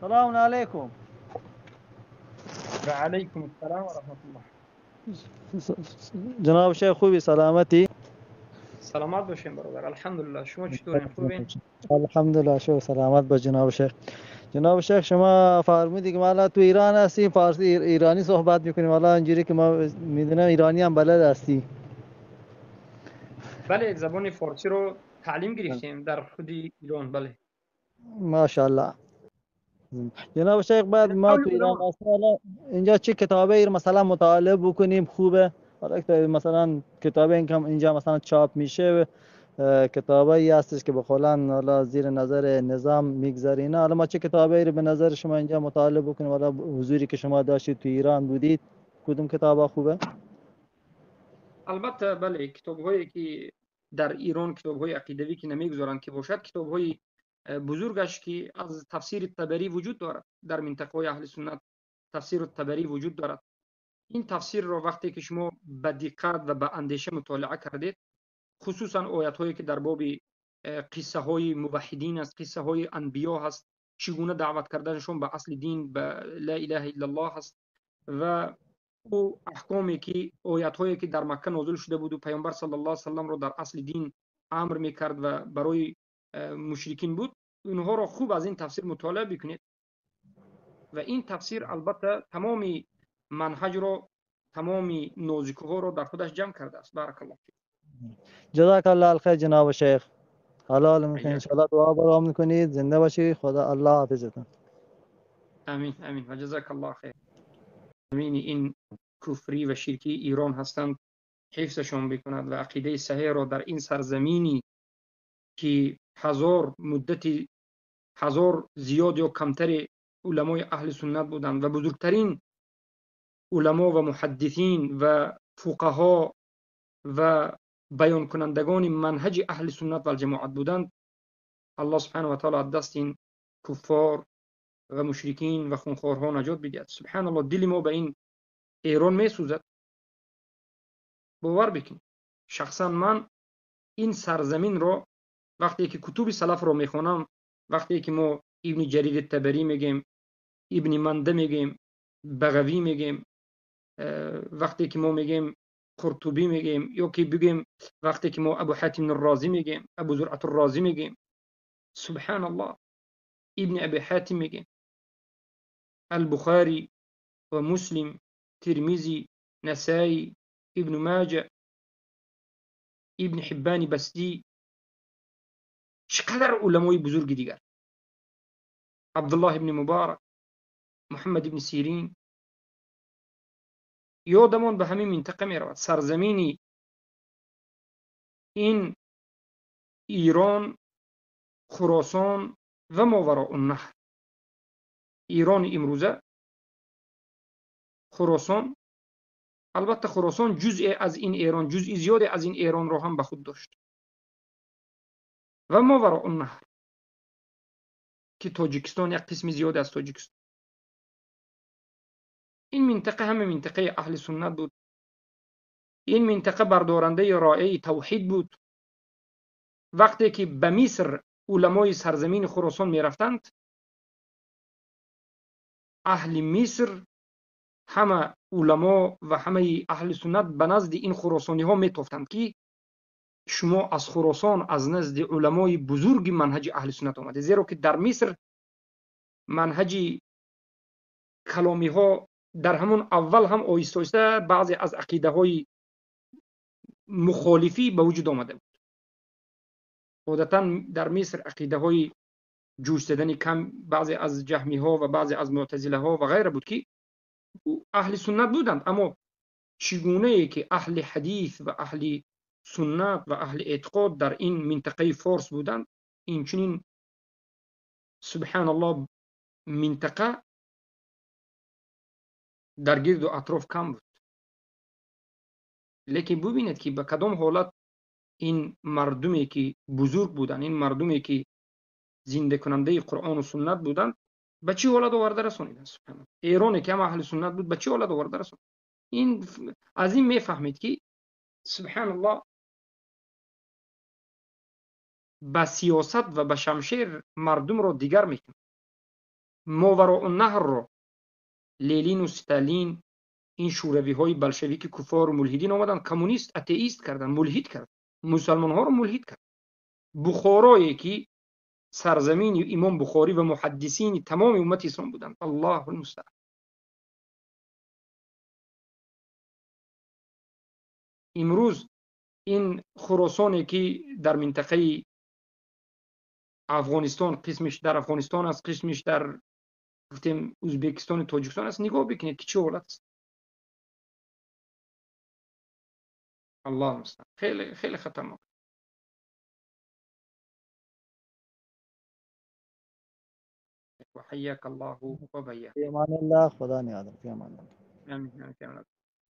سلام علیکم. و علیکم السلام و رحمت الله. جناب شیخ خوبی؟ سلامتی؟ سلامت باشین برادر، الحمدلله. شما چطورین؟ خوبین؟ الحمدلله، شو سلامت با جناب شیخ. جناب شیخ، شما فرمودید که ما الان تو ایران هستیم، فارسی ایرانی صحبت میکنیم. حالا اینجوری که ما میدونم ایرانی هم بلد هستی. بله، زبان فارسی رو تعلیم گرفتیم در خود ایران، بله. ماشاءالله. جناب شیخ، بعد ما تو ایران هستیم، حالا اینجا چه کتابه مثلا مطالعه بکنیم خوبه؟ حالا مثلا کتاب اینجا مثلا چاپ میشه، کتابایی هستش که بخولن حالا زیر نظر نظام میگذرینه. حالا ما چه کتابایی رو به نظر شما اینجا مطالعه بکنیم؟ حالا حضوری که شما داشتید، تو ایران بودید، کدوم کتابا خوبه؟ البته بله، کتاب‌هایی که در ایران، کتاب‌های عقیدوی که نمیگذارند که باشد، کتاب‌های بزرگش که از تفسیر طبری وجود دارد، در منطقه اهل سنت تفسیر طبری وجود دارد. این تفسیر را وقتی که شما به دقت و به اندیشه مطالعه کردید، خصوصا آیت هایی که در باب قصه های موحدین است، قصه های انبیا هست، چگونه دعوت کردنشون به اصل دین، به لا اله الا الله هست، و او احکامی که آیت هایی که در مکه نازل شده بود و پیامبر صلی الله علیه و سلم را در اصل دین امر میکرد و برای مشرکین بود، اونها را خوب از این تفسیر مطالعه بکنید. و این تفسیر البته تمام منهج را، تمام نازک‌ها را در خودش جمع کرده است. بارک الله فیک. جزاک الله الخیر جناب شیخ. حلال میکنید انشاءالله، دعا برام میکنید. زنده باشی، خدا الله حافظتون. امین امین و جزاک الله خیر. امین. این کفری و شرکی ایران هستند، حفظشون بکند و عقیده صحیح را در این سرزمینی که هزار مدتی هزار زیاد یا کمتر علمای اهل سنت بودند و بزرگترین علما و محدثین و فقها و بیان کنندگان منهج اهل سنت و الجماعت بودند، الله سبحانه و تعالی از دست این کفار و مشرکین و خونخوارها نجات بدهد. سبحان الله، دل ما به این ایران میسوزد. باور بکن، شخصا من این سرزمین را وقتی که کتب سلف را میخوانم، وقتی که ما ابن جریر طبری میگیم، ابن منده میگیم، بغوی میگیم، وقتی که ما میگیم قرطبی میگیم، یا که بگیم وقتی که ما ابو حاتم الرازی میگیم، ابو زرعه الرازی میگیم، سبحان الله، ابن ابی حاتم میگیم، البخاری و مسلم، ترمذی، نسائی، ابن ماجه، ابن حبان بستی، چقدر علمای بزرگ دیگر، عبدالله ابن مبارک، محمد ابن سیرین، یادمان به همین منطقه می رود. سرزمینی این ایران، خراسان و ماوراء النهر، ایران امروزه، خراسان، البته خراسان جزء از این ایران، جزء زیاد از این ایران را هم به خود داشت، و ماوراء النهر که تاجیکستان، یک قسم زیاد از تاجیکستان. این منطقه همه منطقه اهل سنت بود. این منطقه بردارنده رایه توحید بود. وقتی که به مصر علمای سرزمین خراسان میرفتند، اهل مصر، همه علما و همه اهل سنت به نزد این خراسانی ها میتافتند که شما از خراسان، از نزد علمای بزرگ منهج اهل سنت آمده، زیرا که در مصر منهج کلامی ها در همون اول هم آهسته آهسته بعضی از عقیده های مخالفی به وجود آمده بود. عادتا در مصر عقیده های جوش زدن کم بعضی از جهمی ها و بعضی از معتزله ها و غیره بود که اهل سنت بودند، اما چگونه ای که اهل حدیث و اهل سنت و اهل اعتقاد در این منطقه فارس بودند، این چنین سبحان الله منطقه در گرد و اطراف کم بود. لیکن ببینید که به کدام حالت این مردمی که بزرگ بودند، این مردمی که زنده کننده قرآن و سنت بودند، به چه حالت آورده رسانیدند. سبحان الله، ایرانی که هم اهل سنت بود به چه حالت آورده رسانید. این از این میفهمید که سبحان الله به سیاست و به شمشیر مردم را دیگر میکنه. Мовароуннаҳрро Ленин Сталин, ин шӯравиҳои болшевики куффор мулҳидин омаданд, коммунист, атеист карданд, мулҳид карданд, мусалмонҳоро мулҳид карданд. Бухорое ки сарзамини Имом Бухорӣ ва муҳаддисини тамоми уммати ислом буданд. Аллоҳу мустаъан. Имрӯз ин Хуросоне ки дар минтақаи Афғонистон, қисмиш дар Афғонистон аст, қисмиш дар гуфтем Ӯзбекистону Тоҷикистон аст, нигоҳ бикунед ки чӣ ҳолат аст. Аллоҳ мустаъан. Хеле хеле хатарнок. وحياك الله وبياك. فی امان الله، خدا نگهدار. فی امان الله. آمین. آمین.